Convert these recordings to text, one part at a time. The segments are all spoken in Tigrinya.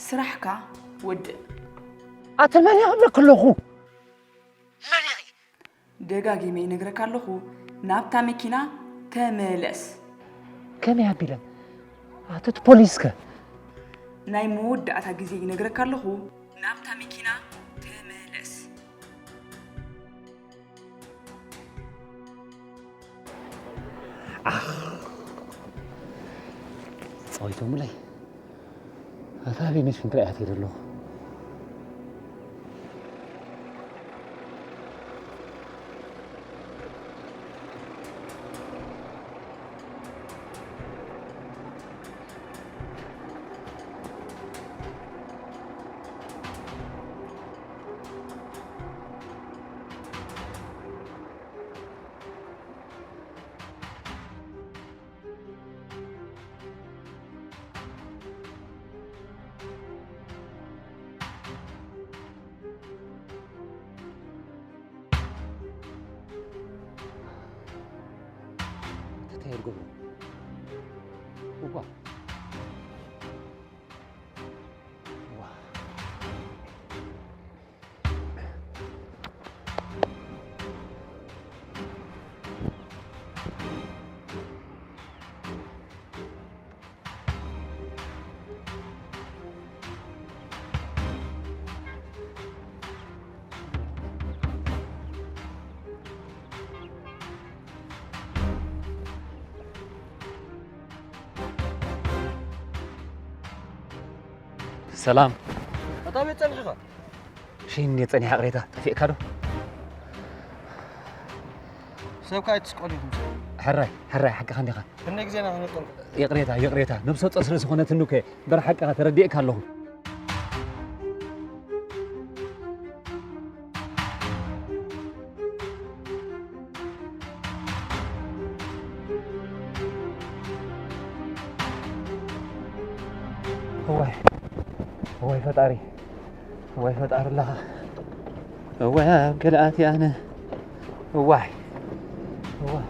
ስራሕካ ወድእ። ኣተ መን ይብለክ ኣለኹ? መን ኢኺ? ደጋጊመ ይነግረካ ኣለኹ፣ ናብታ መኪና ተመለስ። ከመይ ኣቢለ? ኣተ እቲ ፖሊስከ? ናይ መወዳእታ ግዜ ይነግረካ ኣለኹ፣ ናብታ መኪና ተመለስ። ጸወይቶምለይ ኣታ ኣበይ ነሽ ክንርኢ ኣትየ ዘለኹ። ተታየር ገብሩ እዋ እዋ ሰላም። ኣታ ቤት ጸኒሕኻ? ሽን ጸኒሓ ቅሬታ ጠፊእካ ዶ? ሰብካ ኣይትስቆል ኢኹም። ሕራይ ሕራይ ሓቅኻ እንዲኻ። ክንደይ ግዜና ክንጠልቁ? ይቕሬታ ይቕሬታ፣ ነብሰ ጾር ስለ ዝኾነትኒ እኮ እየ። እምበር ሓቅኻ ተረዲእካ ኣለኹ። እዋይ እዋይ ፈጣሪ እዋይ ፈጣሪ ኣለኻ እዋይ ኣብ ገለኣት ኣነ እዋይ እዋይ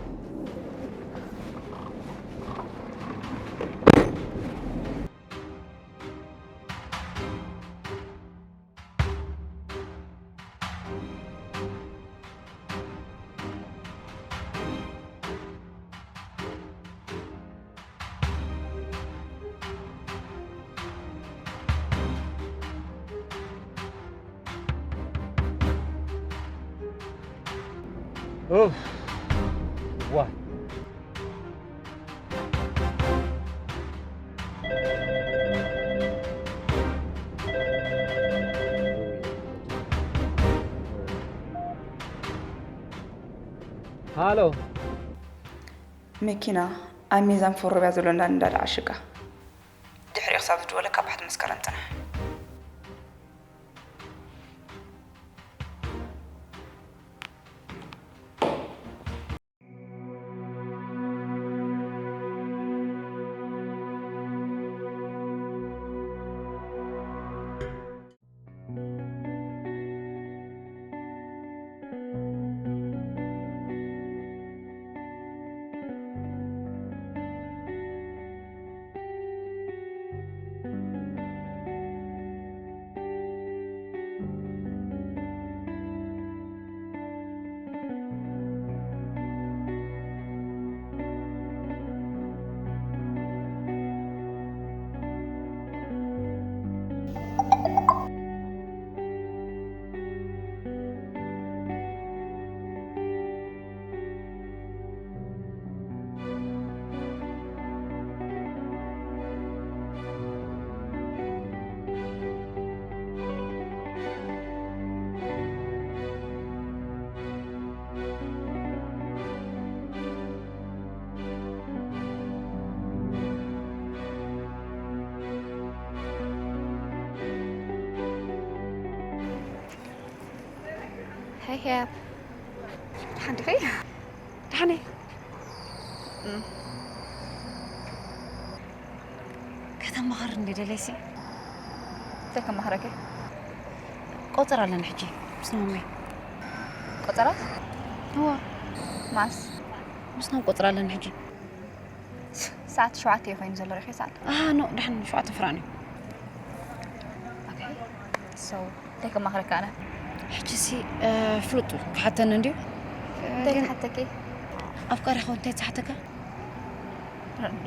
ኡፍ ዋ ሃሎ መኪና ኣብ ሚዛን ፈሮብያ ዘሎ እንዳ እንዳዳ ዓሽጋ ድሕሪኡ ክሳብ ዝድወለካ ባሕቲ መስከረም ጽናሕ። Hey, Hep. Did honey? ከተማኸር እንደ ደለሲ ተከማኸረከ ቆጸር ኣለና ሕጂ ምስ ነመይ ቆጸራት እዋ ማስ ምስ ነም ቆጸር ኣለና ሕጂ ሰዓት ሸውዓተ ኮይኑ ዘሎ ረኺ ሰዓት ኣሃ ኖ ድሕን ሸውዓተ ፍራን እዩ ሰው እንታይ ከማኽረካ ኣነ? ሕጂ ሲ ፍሉጥ ክሓተኒ እንድዩ። እንታይ ትሓተኪ? ኣፍቃሪኻ እንታይ ዝሓተካ?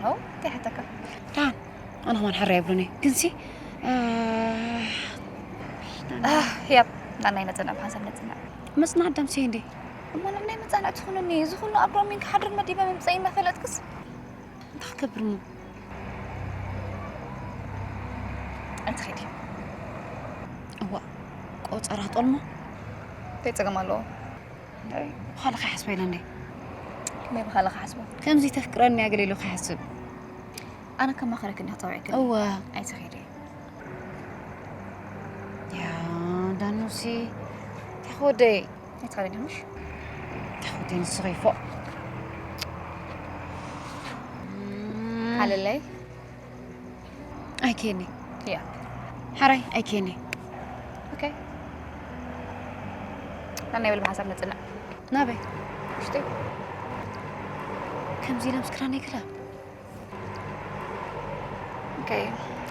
ነው እንታይ ሓተካ? ዳን ኣነ ከማን ሕራይ ይብሉኒ። ግን ሲ ያብ ናናይ መፅና ብሓንሳብ ነፅና መፅናዕ ዳምሲ እንዴ? እሞ ንዕናይ መፃናዕ ትኹንኒ እዚ ኩሉ ኣብ ሮሚን ክሓድር መዲበ መምፀይ እናፈለጥክስ እንታይ ክገብር ሞ? ኣይትኸዲ። እዋ ቆፀራ ክጠልሞ እንታይ ፀገም ኣለዎ? ብኻልኻ ይሓስበ ኢለ እንዴ? ከመይ ብኻልኻ ሓስቦ? ከምዚ ተፍቅረኒ እያ ገለ ኢሉ ክሓስብ ኣነ ከማኸረክኒ ክፀውዕክኒ እዋ ኣይትኸዲ። ያ ዳኑሲ ተኾደይ ኣይትኸዲ ምሽ ተኾደይ ንስኺ ፎ ሓለለይ ኣይኬኒ ያ ሓራይ ኣይኬኒ ኦኬ ናናይ በል ብሓንሳብ ነፅንዕ ናበይ ውሽጢ ከምዚ ኢለ ምስክራን ይክላ ኦኬ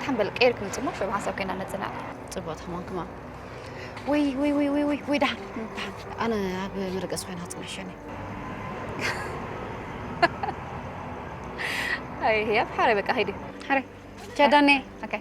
ሓንበል ቀይር ክንፅሞ ሸ ብሓንሳብ ኮይና ነፅንዕ ፅቡቅ ተማንክማ ወይ ወይ ወይ ወይ ወይ ወይ ደሓን ደሓን ኣነ ኣብ መደቀስ ኮይና ክፅንሕ ሸኒ ኣይ ህያብ ሓራይ በቃ ኸይዲ ሓራይ ቻዳኔ ኦኬ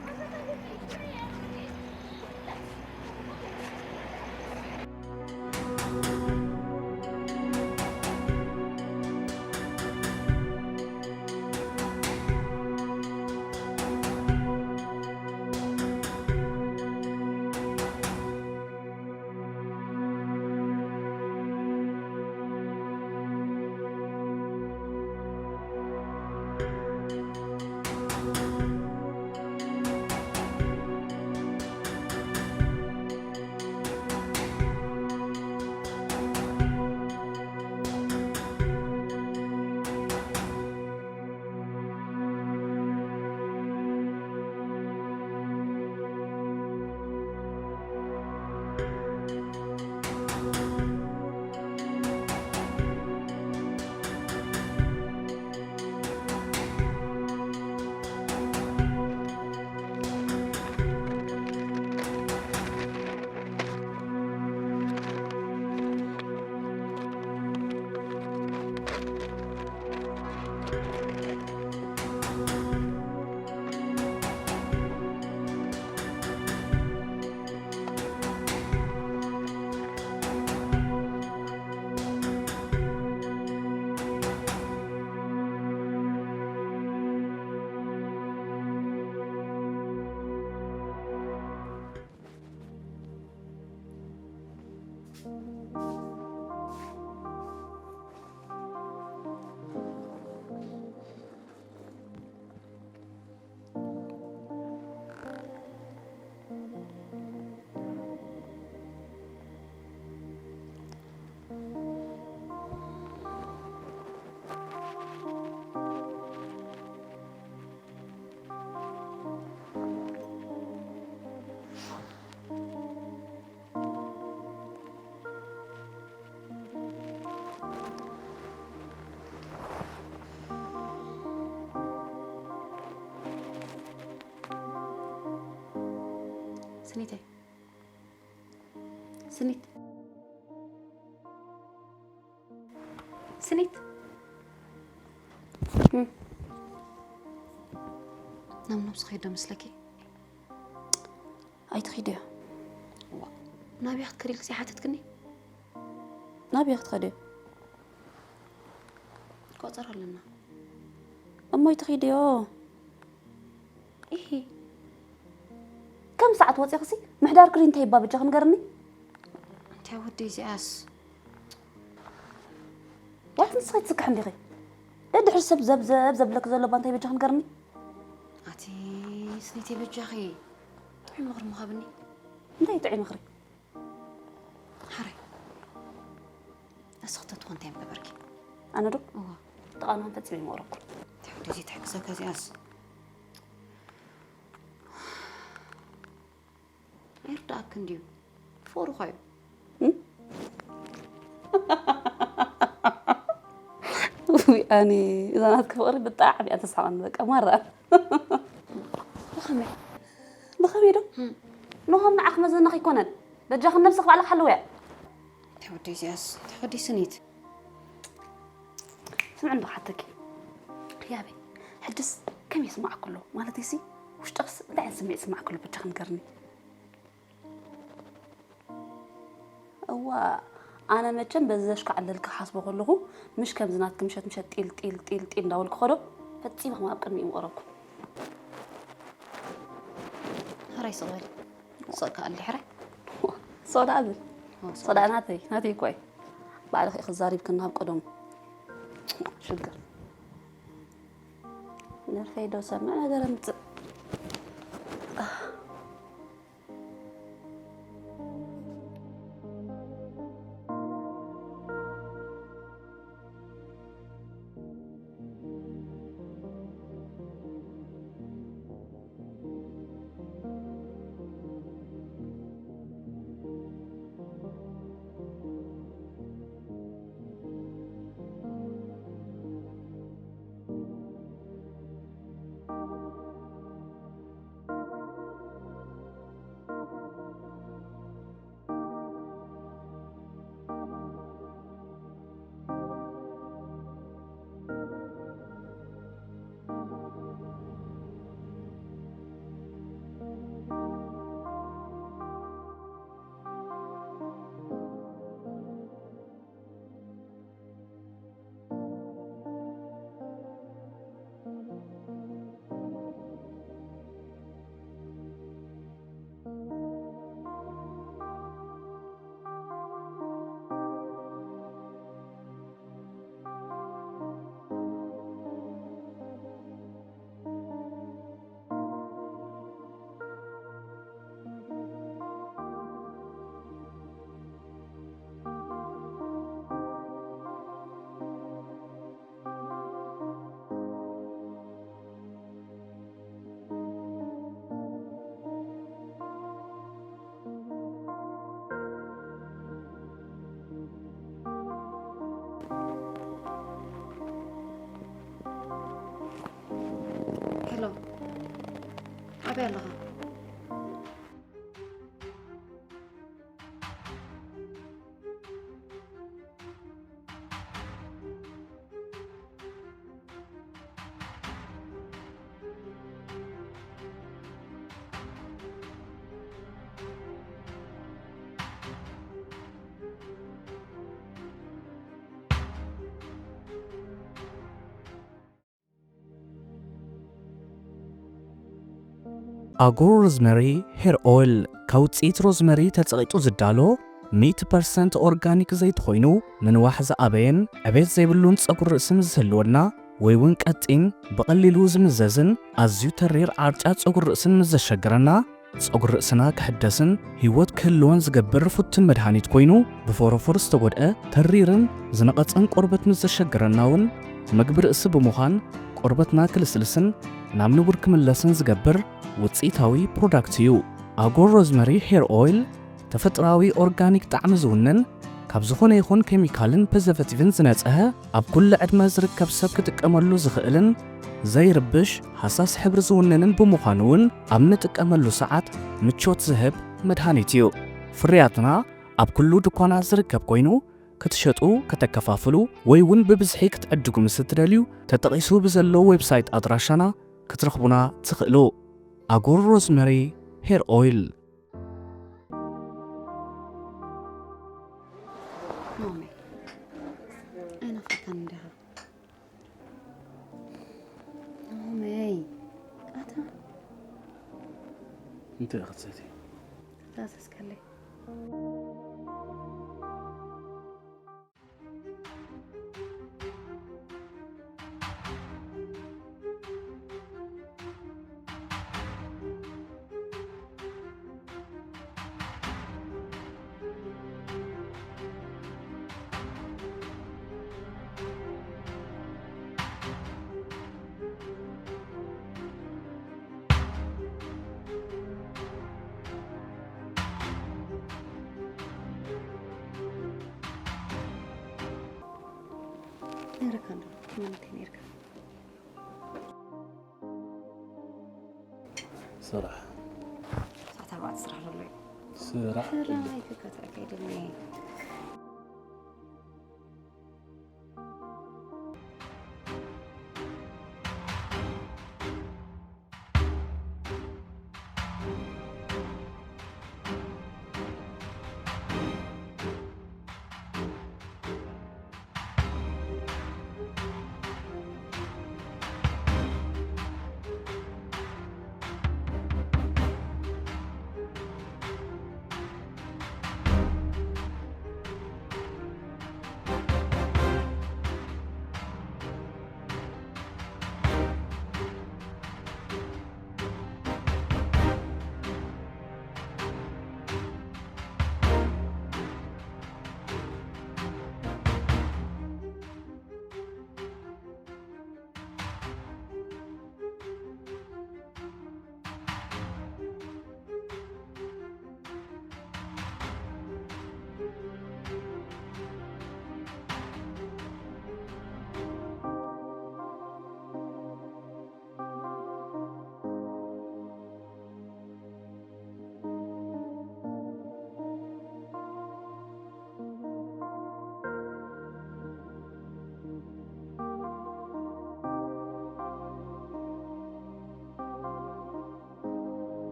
ስኒተይ ስኒት ስኒት ናብ ነብሲ ከይዶ መስለኪ ኣይትኺድዮ ናብያ ክትከዲ ኢልክሲ ሓተትክኒ ናብያ ክትኸድዮ ቆፀር ኣለና እሞ ኣይትኺድዮ ኢሂ ከም ሰዓት ወፂኽሲ ምሕዳር ክሪ እንታይ ይባ በጃኺ ንገርኒ እንታይ ወደይ እዚኣስ ዋት ንስኺ ትስክሕ እንዲኺ ደድሕሪ ሰብ ዘብዘብ ዘብለክ ዘሎ እባ እንታይ በጃኺ ንገርኒ ኣቲ ስኒተይ በጃኺ ጥዑይ ምኽሪ ምሃብኒ እንታይ ጥዑይ ምኽሪ ሓራይ እስኽተ ትኾን እንታይ ምገበርኪ ኣነ ዶ እዋ ጥቓናን ፈፂመ ይመቕረኩ እንታይ ወደይ እዚኣ ትሕግዘካ እዚኣስ ኣይርዳእክን ድዩ ፍቕሪ ኾዩ ውይ ኣነ እዛ ናትኪ ፍቕሪ ብጣዕሚ እያ ተስሓቐኒ በቃ ማራ ብኸመይ ብኸመይ ዶ ንሆም ንዓኽ መዘና ከይኮነን በጃኽን ነብስኽ ባዕልኽ ሓልውያ። ተወደይ እዚኣስ ተወደይ ስኒት። ስምዕ እንዶ ሓተኪ ህያበይ፣ ሕጅስ ከመይ ይስማዕኩ ኣሎ ማለት ሲ ውሽጥኽስ እንታይ ዓይነት ስምዒት ይስማዕኩ ኣሎ በጃኽን ንገርኒ። እዋ ኣነ መቸም በዚ ዘሽካዕለል ክሓስቦ ከለኹ ምሽ ከምዚ ናትኪ ምሸት ምሸት ጢል ጢል ጢል ጢል እንዳበልኩ ኸዶ ፈጺመ ከም ኣብ ቅድሚኡ ምቐረብኩ። ሕራይ ስቕ በል። ስቕ ከኣሊ ሕራይ። ሶዳ ብል ሶዳ ናተይ ናተይ እኮ እዩ። ባዕልኺ ኢኺ ዛሪብክና ኣብ ቀደሙ ሽግር ነርፈይ ዶ ሰምዕ ነገር ኣምፅእ። ሄሎ፣ ኣበይ ኣለኻ? ኣጎር ሮዝመሪ ሄር ኦይል ካብ ውፅኢት ሮዝመሪ ተፀቒጡ ዝዳሎ ሚእቲ ፐርሰንት ኦርጋኒክ ዘይቲ ኮይኑ ምንዋሕ ዝኣበየን ዕቤት ዘይብሉን ፀጉሪ ርእሲ ምስ ዝህልወና ወይ እውን ቀጢን ብቐሊሉ ዝምዘዝን ኣዝዩ ተሪር ዓርጫ ፀጉሪ ርእስን ምስ ዘሸግረና ፀጉሪ ርእስና ክሕደስን ህይወት ክህልዎን ዝገብር ፍቱን መድሃኒት ኮይኑ ብፎሮፎር ዝተጎድአ ተሪርን ዝነቐጸን ቆርበት ምስ ዘሸግረና እውን ምግቢ ርእሲ ብምዃን ቆርበትና ክልስልስን ናብ ንቡር ክምለስን ዝገብር ውፅኢታዊ ፕሮዳክት እዩ። ኣጎር ሮዝመሪ ሄር ኦይል ተፈጥራዊ ኦርጋኒክ ጣዕሚ ዝውንን ካብ ዝኾነ ይኹን ኬሚካልን ፕሪዘርቨቲቭን ዝነፅሀ ኣብ ኩሉ ዕድመ ዝርከብ ሰብ ክጥቀመሉ ዝኽእልን ዘይርብሽ ሃሳስ ሕብሪ ዝውንንን ብምዃኑ እውን ኣብ ንጥቀመሉ ሰዓት ምቾት ዝህብ መድሃኒት እዩ። ፍርያትና ኣብ ኩሉ ድኳናት ዝርከብ ኮይኑ ክትሸጡ፣ ከተከፋፍሉ ወይ እውን ብብዝሒ ክትዕድጉ ምስ እትደልዩ ተጠቒሱ ብዘሎ ዌብሳይት ኣድራሻና ክትረኽቡና ትኽእሉ። ኣጎር ሮዝመሪ ሄር ኦይል። ማመይ ኣይናፍቀካን እንዲኻ ማመይ ኣታ እንታይ ክትሰቲ ተዛዘዝከለይ ነይረካ እንዶ ትመልከ ነይርካ ስራሕ ሰዓት ኣርባዕተ ስራሕ ዘሎ እዩ። ስራሕ ስራሕ ኣይትከታተልኒ።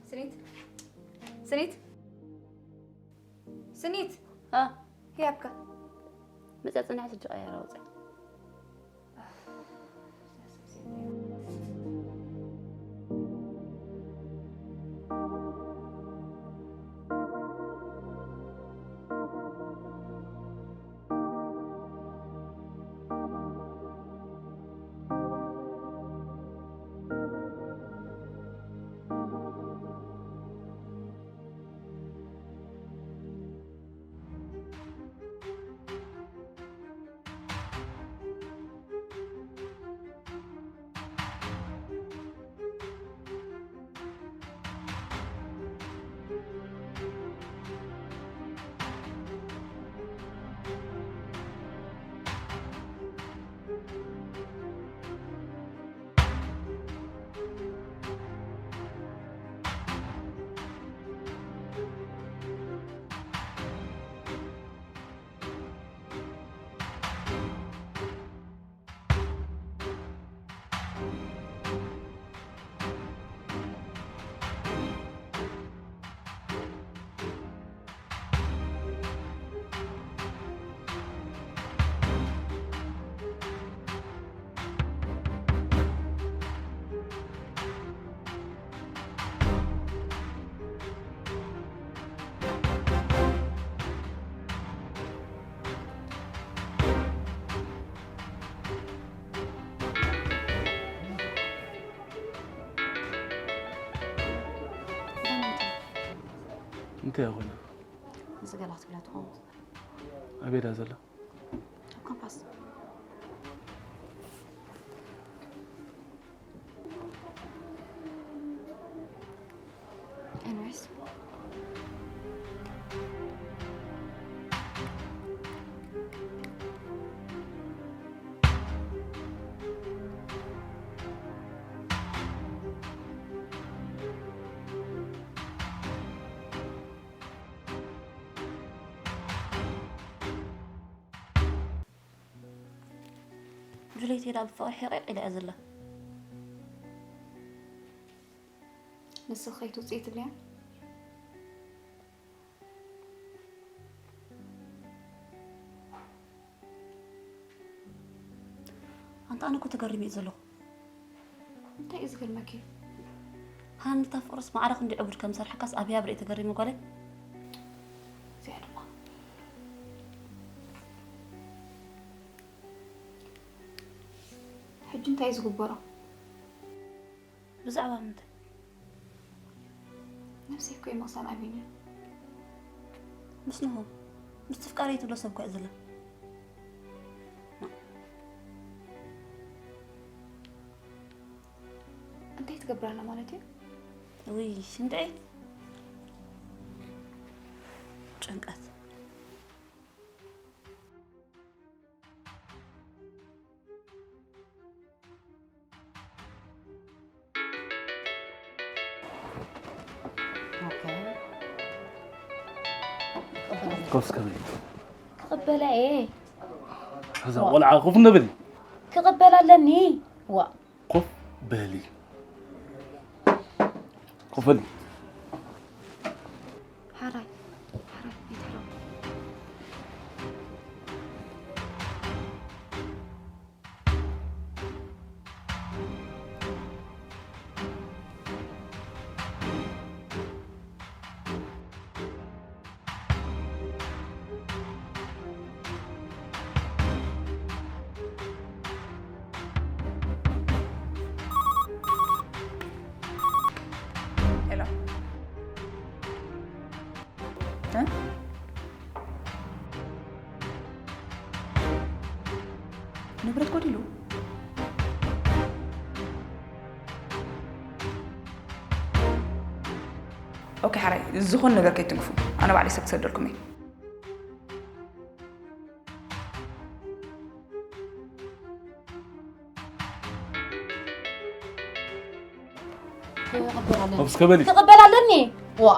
ስኒት፣ ስኒት፣ ስኒት፣ እ፣ ሂያብካ። መፅያ ፅንሐ ስልኪ ቀይራ ውፅያ። እንታይ ይኾነ? እዚ ገላ ክትብላ ትኸውን። ኣበይ ድያ ዘላ? ኣብ ካምፓስ። ኤኒዌይስ፣ ጁልየት ኢላ ብፍቕሪ ሕቕቕ ኢላ እያ ዘላ። ንስኺ ከይትውፅኢ ትብልያ? ኣንታ ኣነ እኮ ተገሪመ እየ ዘለኹ። እንታይ እዩ ዝገርመኪ? ሃኒ፣ እታ ፍቕርስ ማዕረ ክንዲ ዕቡድ ከም ሰርሐካስ ኣብያ ብርኢ ተገሪመ ጓለይ። እዚኣ ድማ ሕጂ እንታይ እዩ ዝግበሮ? ብዛዕባ ምንታይ? ነብሰይ እኮ ይመቕሳን ኣቢኒ። ምስ ንሆ? ምስ ትፍቃረይ ትብሎ ሰብ እኮ እያ ዘላ። እንታይ ትገብራና ማለት እዩ? ውይ ሽንድዒ ጭንቀት። ኮፍ እስከ በሊ። ክቕበላ እየ። ከዛ ቆልዓ ኮፍ እንበል። ክቕበላ ኣለኒ። ዋ ኮፍ በሊ። ኮፍ በሊ። ሓራይ ሓራይ ይትረው። ንብረት ጎዲሉ። ኦኬ ሓራይ ዝኾነ ነገር ከይትንክፉ ኣነ ባዕለይ ሰብ ክሰደልኩም እየ። ኮፍ እስከ በሊ። ክቕበል ኣለኒ። ዋ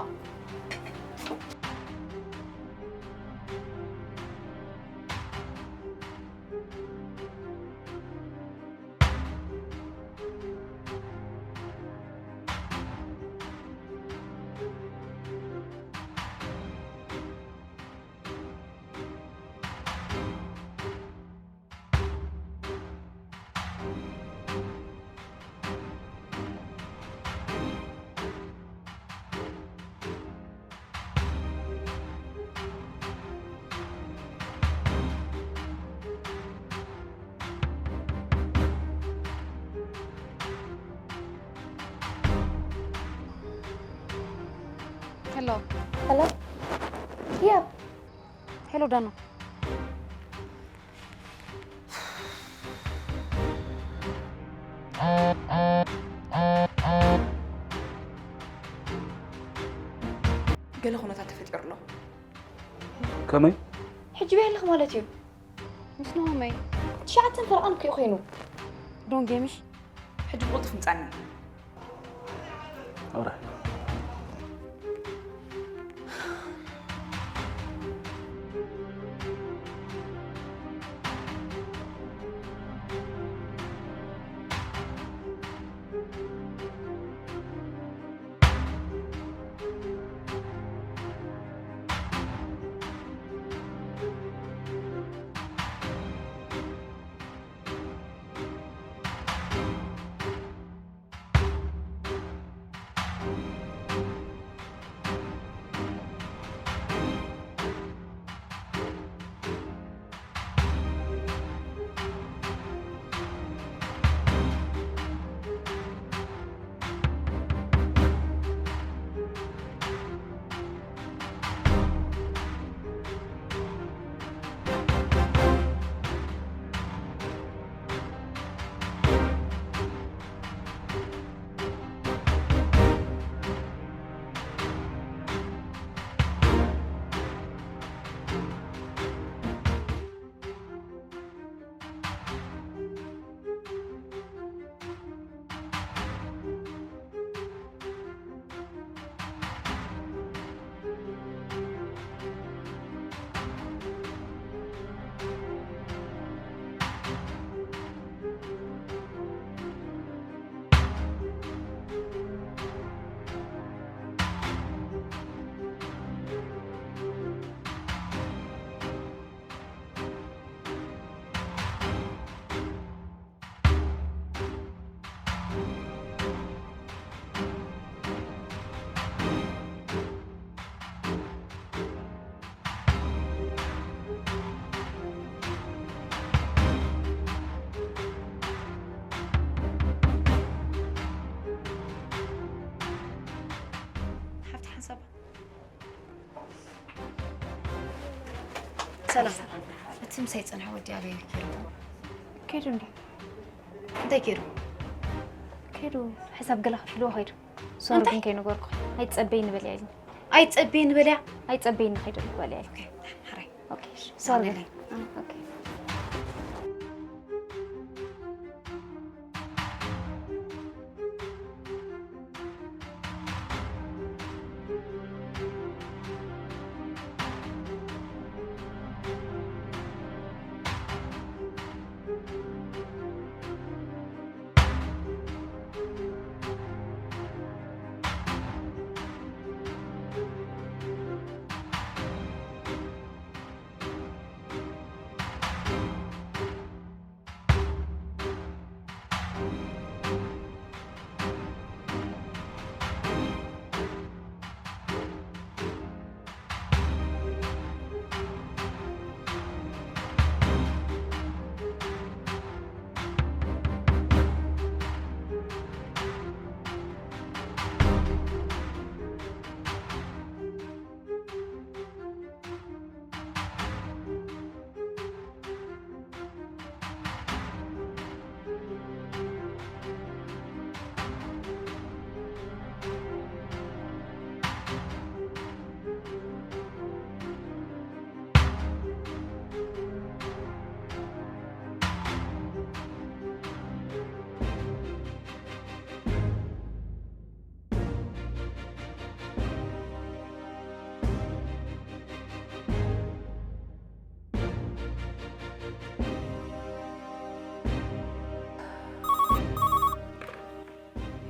Hello. Hello. Yeah. Hello ዳና። ገለ ኩነታት ተፈጢሩ ኣሎ። ከመይ? ሕጂ በይ ኣለኹ ማለት እዩ። ምስ ናሆመይ ትሽዓተን ፈረቓን እኮ እዩ ኮይኑ። ዶን ጌምሽ ሕጂ ብቕልጡፍ ምጻኒ። Alright. ሓፍቲ ሓንሳብ ሰላም። እቲ ምሳይ ጸንሐ ወዲ ኣበይ ከይዱ? ከይዱ እንዳ እንታይ ከይዱ? ሄዱ፣ ሕሳብ ገለ ክፍልዎ ኸይዱ። ሶሪ እንታይ? ግን ከይነገርኩ። ኣይትጸበይኒ በልያ ኢሉ። ኣይትጸበይኒ በልያ? ኣይትጸበይኒ ከይደልኩ በልያ ኢሉ። ኦኬ፣ ሕራይ። ኦኬ፣ እሺ። ሶሪ። ኣሜን። በልያ። ኦኬ።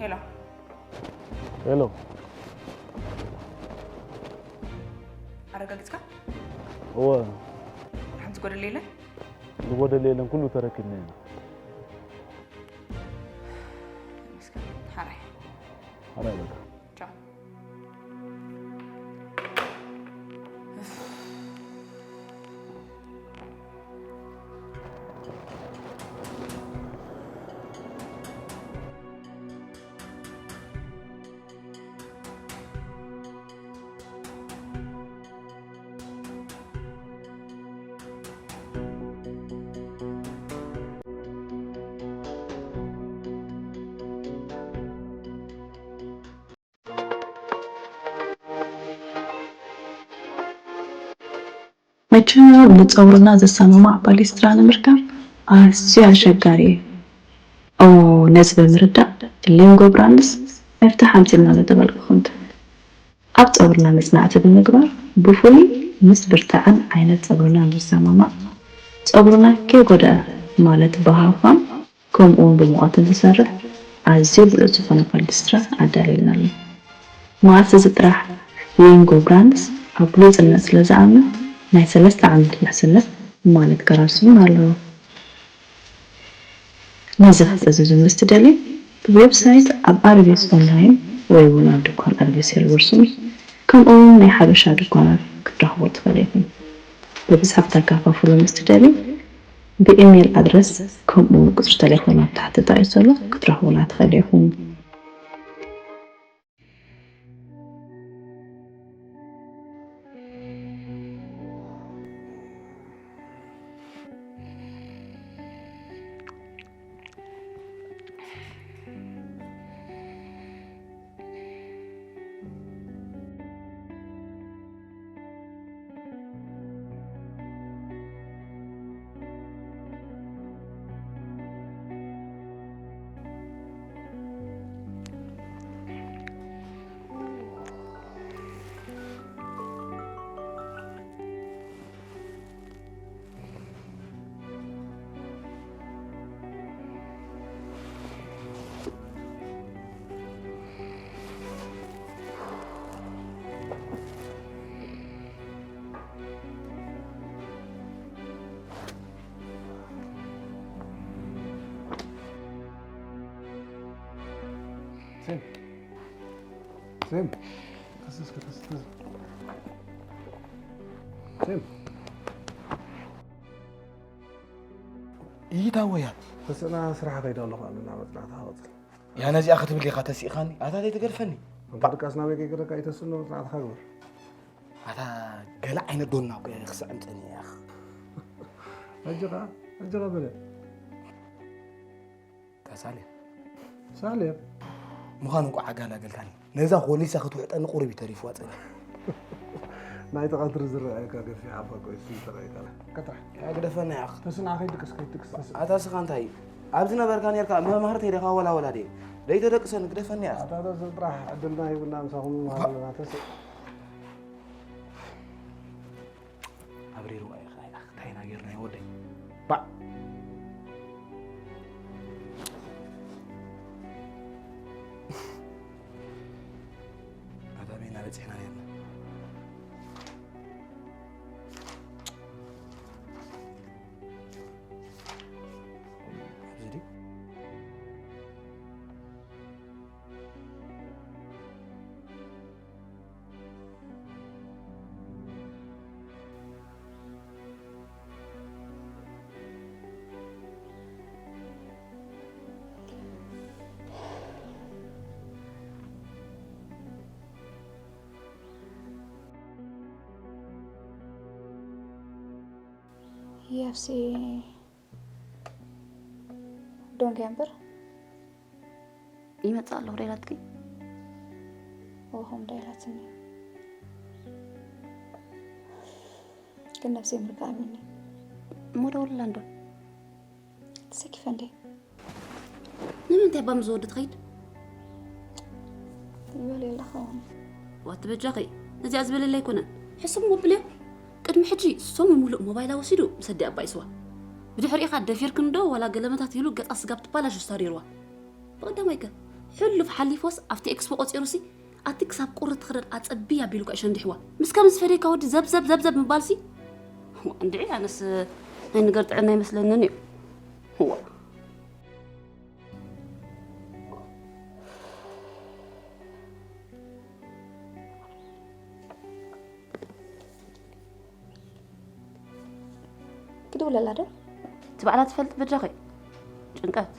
ሄሎ። ሄሎ። ኣረጋግጽካ? እወ። ሓንቲ ጎደል የለን? ዝጎደል የለን፣ ኩሉ ተረኪብና ኢና። ተመስገን። ሓራይ። ሓራይ በቃ። ቻው። መቸም ንጸጉርና ዘሰማማዕ ፓሊስትራ ንምርካብ ኣዝዩ ኣሸጋሪ እዩ። ኦ፣ ነዚ ብምርዳእ ሊንጎ ብራንድስ መፍትሒ ኣምጺእና ንብል ክኹን ትብል። ኣብ ጸጉርና መጽናዕቲ ብምግባር ብፍሉይ ምስ ብርታዐን ዓይነት ጸጉርናን ዝሰማማዕ፣ ጸጉርና ከይጎድኣ ማለት ብሃፋን ከምኡ እውን ብሙቐትን ዝሰርሕ ኣዝዩ ብሉጽ ዝኾነ ፓሊስትራ ኣዳልዩልና ኣሎ። መዓልቲ እዚ ጥራሕ ሊንጎ ብራንድስ ኣብ ብሉጽነት ስለ ዝኣምን ናይ ሰለስተ ዓመት ውሕስነት ማለት ጋራንቲ እውን ኣለዎ። ነዚ ክትእዝዙ ምስ ትደልዩ ብዌብሳይት ኣብ ኣርቢስ ኦንላይን ወይ እውን ኣብ ድኳን ኣርቢስ ሄልበርሱን ከምኡ እውን ናይ ሓበሻ ድኳናት ክትረኽቡ ትኽእሉ ኢኹም። ብብዝሒ ክተካፋፍሉ ምስ ትደልዩ ብኢሜይል ኣድረስ ከምኡ እውን ቁፅሪ ተሌፎን ኣብ ታሕቲ ተጣቂሱ ዘሎ ክትረኽቡና ትኽእሉ ኢኹም። ሴም፣ ሴም፣ ተስስ፣ ተስስ፣ ተስስ። ሴም። ኢታ ወያ። ተስእና ስራሕ ከይደ ኣለኹ፣ ኣነ ናብ መጽናዕቲ ክቐጽል። ያ ነዚኣ ክትብል ኢኻ ተሲእኻኒ? ኣታ ዘይትገድፈኒ። እንተ ድቃስ ናበይ ከይገደካ ኣይተስእኖ፣ መጽናዕትኻ ግበር። ኣታ ገለ ዓይነት ዶና እኮ ክስዕም ጸኒሐ እያ። ሕጂ ኸኣ፣ ሕጂ ኸኣ በለ። ተሳልየ። ሳሌም። ምዃኑ እንኳዕ ኣጋላገልካኒ። ነዛ ኾሊሳ ክትውሕጠኒ ቁሩብ እዩ ተሪፍዋ ጸኒሑ። ናይቲ ቀትሪ ዝረኣየካ ገፊሕ ኣፋ ቆይሱ ተቐይጠላ። ቀጥራ። ያ ግደፈና ያኽ። ተስንዓ ከይድቅስ ከይድቅስ ተስንዓ። ኣታ ስኻ እንታይ? ኣብዚ ነበርካ ኔርካ መማህርተይ ዲኻ ወላ ወላዲ? ደይተደቅሰኒ ግደፈኒ ያኽ። ኣታ ተስንዓ ጥራሕ ዕድልና ሂቡና ምሳኹም ምሃለና ተስንዓ። ኣብሪርዋ ኢኻ ኢኻ እንታይ ኢና ጌርና ወደይ ባዕ ኣዳሜና በፂሕና ኔርና ኣብዚ ድዩ ያፍሲ ዶንግ ያምበር ይመጽእ ኣለኹ ዶ ኢላትኪ? ኦሆም ዶ ኢላትኒ። ግን ነብሰይ ምርካብ ሚኒ። እሞ ደውልላ እንዶ። ተሰኪፈ እንዴ? ንምንታይ ባም ዝወዲ ትኸይድ? ይበል የለኸውን። ዋት በጃኺ ነዚኣ ዝበለላ ኣይኮነን። ሕሱም ሞብልያ ቅድሚ ሕጂ ሰሙን ሙሉእ ሞባይላ ወሲዱ ምስ ኣዲኣ ኣባኢስዋ። ብድሕሪኡ ኸኣ ደፊርክኒ ዶ ዋላ ገለመታት ኢሉ ገጻ ስጋብ ትባላሽ ስታሪርዋ። ብቐዳማይ ከ ሕሉፍ ሓሊፎስ ኣብቲ ኤክስፖ ቆጺሩሲ ኣቲ ክሳብ ቁሪ ትኽደን ኣጸቢ ኣቢሉ ከ ሸንዲሕዋ። ምስ ከም ዝፈደካ ወዲ ዘብዘብ ዘብዘብ ምባልሲ። ዋእ እንድዒ ኣነስ ናይ ነገር ጥዕና ኣይመስለንን እዩ። ዋእ። ክድውለላ ዶ? እቲ ባዕላ ትፈልጥ በጃኺ። ጭንቀት።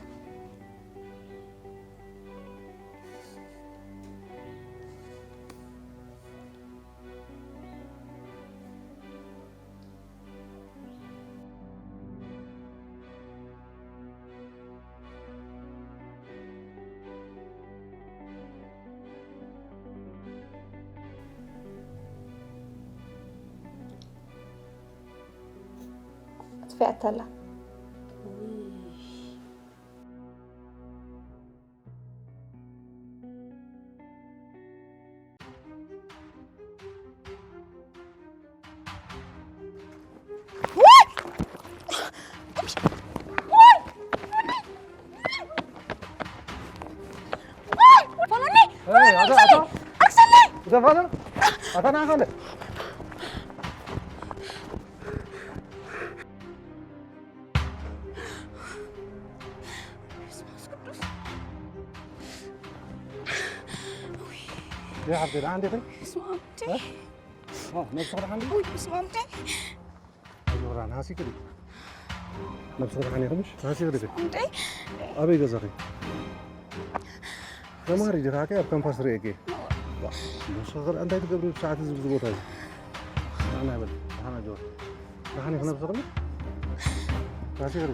ኣጥፊኣታ ኣላ። يا عبد الله عندي غير اسمع عمتي اه نفس الحال عندي وي اسمع عمتي ورا ناسي كده نفس الحال يا خمش ناسي كده عمتي ابي قزاقي ተማሪ ዲኻ ከ ኣብ ካምፓስ ርእየኪ መሰኽር እንታይ ትገብሪ ብሰዓት እዚ ብዙ ቦታ እዚ ኣና በል ሓና ጆር ንሓኒ ክነብሰኽኒ ናሲኽሪ